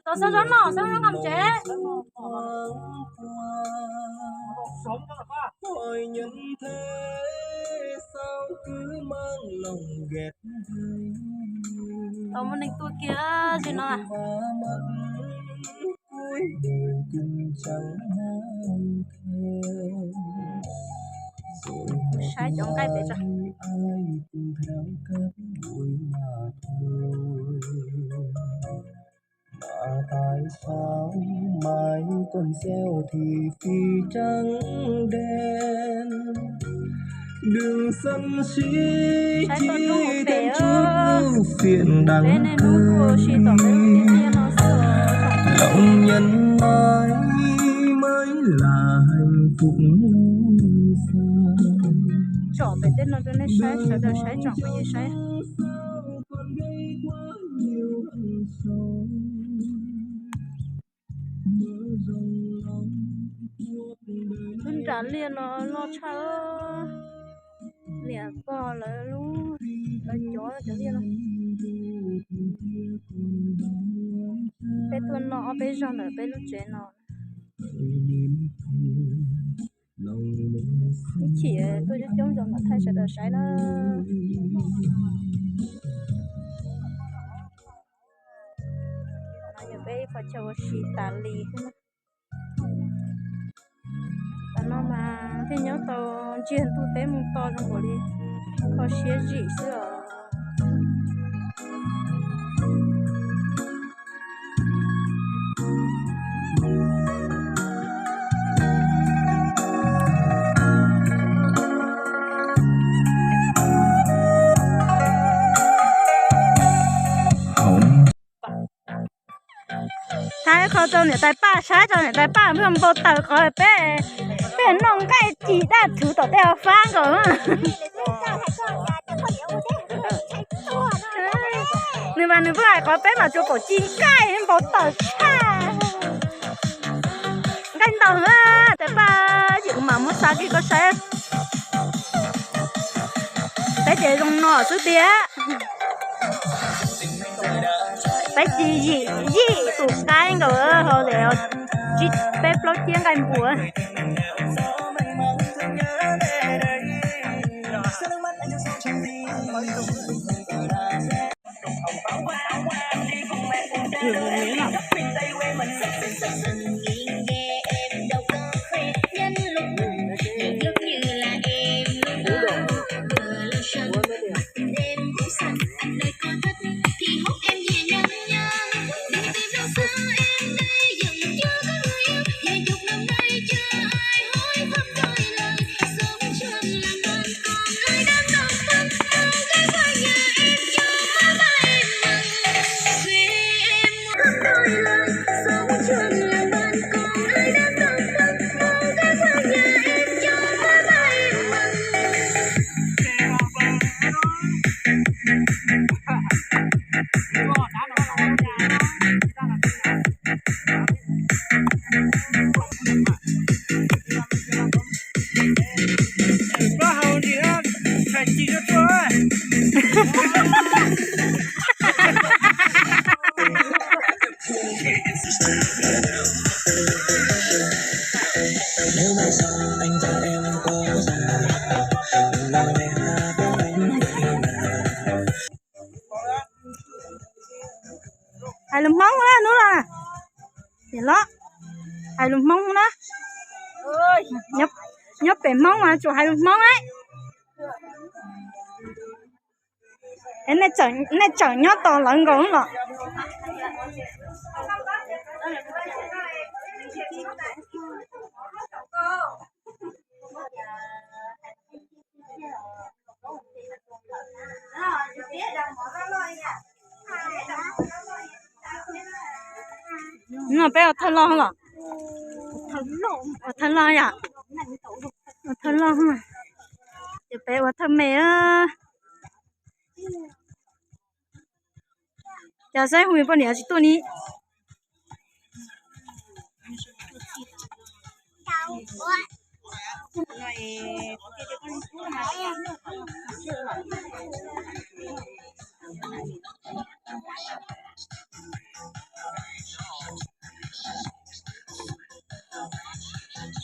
Tau xab zaub no, xab zaub nqa tsev. Tau muaj neeg tuaj kiag zim no. Saib cov nqaij pem tso. Saib toj roob pem, peb niaj hnub ua si tom peb lub tiaj tiaj no xwb. Tsom pem tej no rau nej saib, sawv daws saib tsom peb saib. Lub nram liaj no loj tshaj, niam pog lawv lub, lawv cov cov liaj no. Peb tuaj noj ob peb zaug ntawm peb lub tsev no. Ib chim tuaj coob coob zoo mam thaij sawv daws saib na. No yog peb ib qho chaw ua si tas li xwb na. Tam no mas thiaj nyob tau ntsiag ntuj teb mus to zoo nkaus li kho siab zim xwb os. Thaij qhov rau niam tais Paj saib, rau niam tais Paj npau taws qhov peb, peb noj nqaij ci daj thwv tom tej hav fab nkaus. Nws mas nws pheej hais qhov peb mas tsuas pom ci nqaij npau taws tshaj. Nqaij ntau, tais Paj, ces kuv mam muab xa kiag koj saib. Peb ces zoo no xwb tiag. Peb ci yim, yim tus qaib nkaus ho de tsib peb plaub ciab nqaij npua. Hais lus Hmoob na hnub no, los hais lus Hmoob na. Nyob pem Hmoob mas tsum hais lus Hmoob na. Nej tseem nyob tos lawv nkaus los? No peb ua thawj loj los? Ua thawj loj yom? Ua thawj loj, ces peb ua thawj me. Cas saib hu poj niam tsis tuaj ni.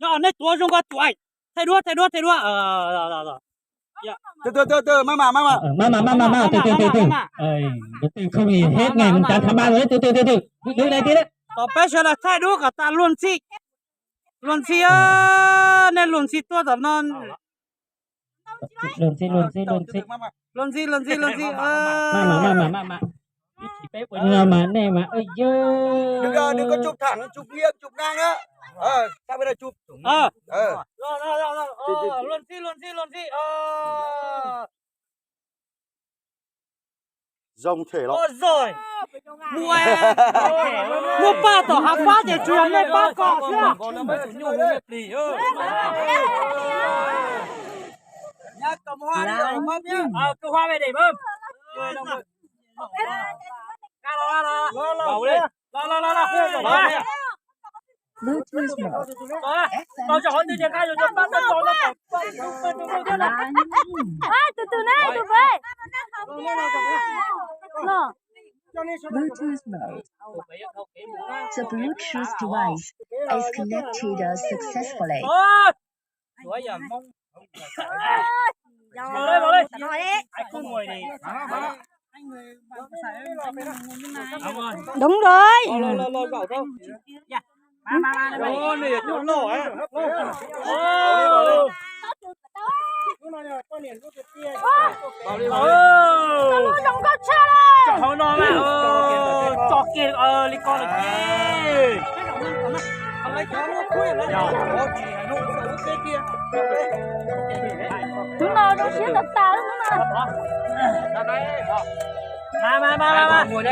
Nyob nej tuav zoo nkaus tuaj. Thaij duab, thaij duab, thaij duab. Từ từ từ từ, maj mam maj mam. Maj mam maj mam maj, từ từ từ từ. Từ từ không thì hết ngày mùng tám tháng ba rồi đấy, từ từ từ từ. Đứng đây tí đấy. Tom peb sawv daws thaij duab kom tas luag ntxhi. Luag ntxhi, nej luag ntxhi tuaj tom no. Luag ntxhi, luag ntxhi, luag ntxhi. Luag ntxhi, luag ntxhi, luag ntxhi. Maj mam maj mam maj mam. Ib chim peb ua no mas nej mas, oj yog. Đừng, đừng có chụp thẳng, chụp nghiêng, chụp ngang á. Ờ, sang bên này chụp. Ờ. Ờ. Rồi, rồi, rồi, rồi. Ờ, luag ntxhi, luag ntxhi, luag ntxhi. Ờ. Zoo thể lắm. Ôi giời. Muaj, muaj paj tom hav fab ces tsuas yog nej pab kom xwb. Ờ, kơ hoa về để bơm. Lo, lo, lo, lo. Excellent. Tus tus ne, tus peb. No. Bluetooth mode. The Bluetooth device is connected successfully. Đúng rồi. Tau lub zoo nkauj tshaj li. Hauv no mas tso kiag li ko lawm ces. Hnub no zoo siab tas tas lub hnub no. Mas mas mas mas.